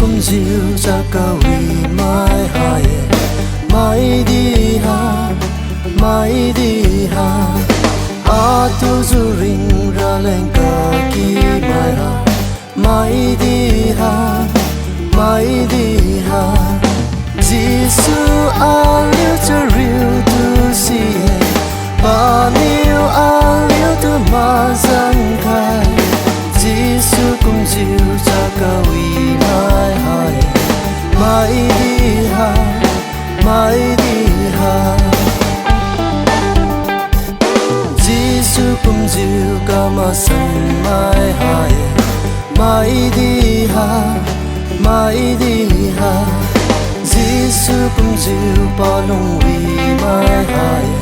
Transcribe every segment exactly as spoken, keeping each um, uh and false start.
kumjiu chakawi mai ha-e, maidi ha, maidi ha. Atu juring raleng kaki mai ha, maidi ha, maidi ha. Jesu aliu chariutu si-e, paniu aliutu mazang khai. Jesu kumjiu chakawi mai ha-e, maidi ha, maidi ha. Jesu kumjiu kamasang mai ha-e, maidi ha, maidi ha. Jesu kumjiu palungwi mai ha-e,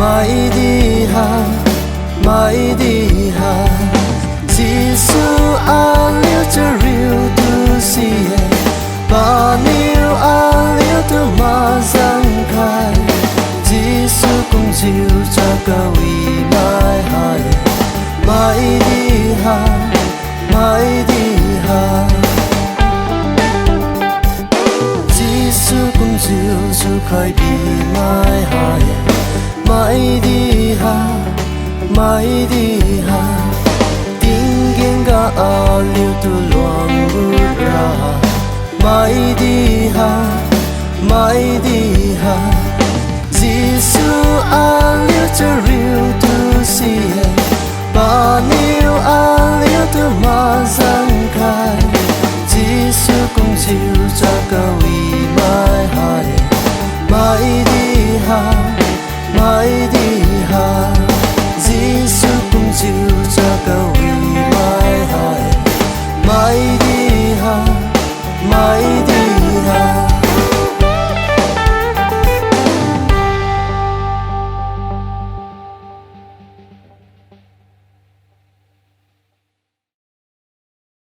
maidi ha, maidi ha. Jesu aliu chariutu si-e, paniu aliutu mazang khai. Jesu kumjiu chakawi mai ha-e, maidi ha, maidi ha. Jesu kumjiu jukhai bi mai ha-e, maidi ha, maidi ha. Tinggen ga aliutu luang ura, maidi ha, maidi ha. Jesu aliu chariutu si-e, paniu aliutu mazang khai. Jesu kumjiu chakawi mai ha-e, maidi ha,